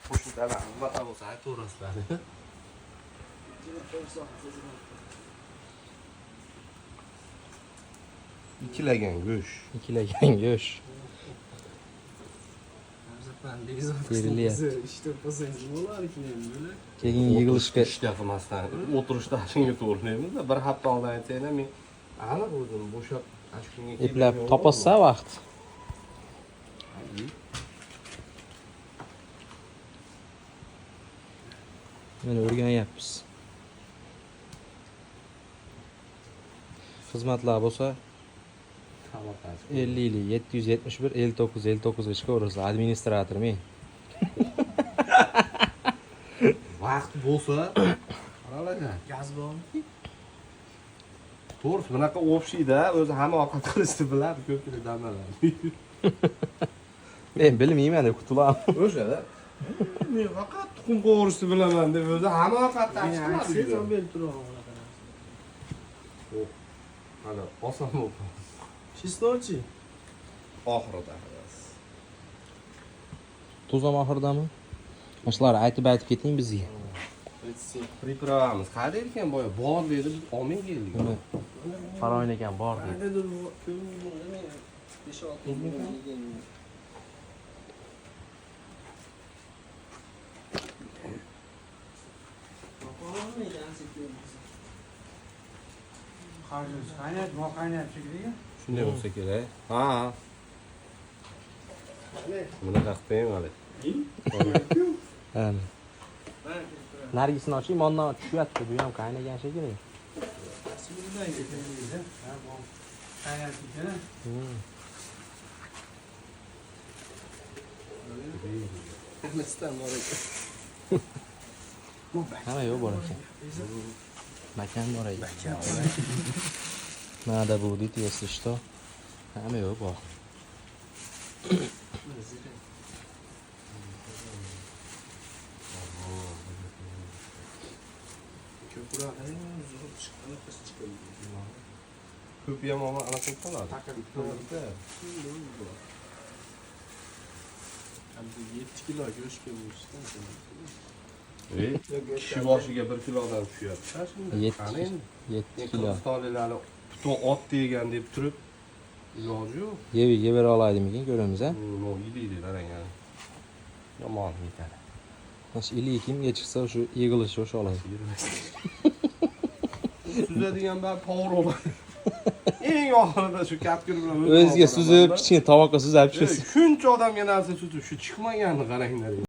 Qo'shimchalar xizmatlar bo'lsa aytaverasizlar. Ikilagan go'sht. Ikilagan go'sht. Terilyapti. Ishda bo'lsangiz bo'larkan endi bular. Keyin yig'ilishga Ishda qilmasdan o'tirishda shunga to'g'rilaymiz-da. Bir hafta oldin aytsanglar men aniq o'zim bo'shab ana shu kunga kelib eplab topasiz vaqt. Mana o'rganyapmiz. Xizmatlar bo'lsa 50 yil 771 59 59 ga chiqaverasiz. Administrator men. Vaqt bo'lsa qaralagan. Gaz bormi? To'g'risi bunaqa общийda o'zi hamma ovqat qilishni biladi ko'pchilik damalar. Men bilmayman deb qutulaman. O'shada men faqat tuxum qovurishni bilaman deb o'zi hamma ovqatni Men achchiqladi. aytsangiz ham berib turaman unaqa narsa. Mana oson bo'ldi. Чесночи. Oxirida. Tuz ham oxiridami? Mana shularni aytib-aytib keting bizga. Приправа miz qayerda ekan boya? Bor dedi, biz olmay keldik. Buni Faroyin ekan bor deydi. Qayerdadir ko'nglim 5-6 yil yegan. Qaynayapti, mo qaynayapti shekilli. Shunday bo'lsa kerak. Ha. Bunaqa qilib hali. Ana. Narigisini oching, mondan tushyapti. Bu ham qaynagan shekilli. Qaynayapti ekan. Hmm. Nistan bor ekan. Hamma yo'q bor ekan. Makan bor ekan. Надо будет, если что. Hamma yo'q bor. Ko'p ham olma anaqa qilib qoladi. Taqilib 7 kilo go'shtga bo'lishdi. Kishi boshiga 1 kilodan tushyapti. Shunda. Qani endi? 7 kilo. Qirg'izistonliklarni butun ot degan deb turib iloji yo'q. Yeb yebera oladimikin ko'ramiz a. No, yeydi qarang. Yomon yetadi. Mana shu 52 kimga chiqsa shu yig'ilishi o'sha oladi. Suzadigan bari povur bo'ladi. Eng oxirida shu kapkir bilan O'ziga suzib, kichkina tovoqqa suzib Shuncha odamga narsa suzib, shu chiqmaganini qaranglar.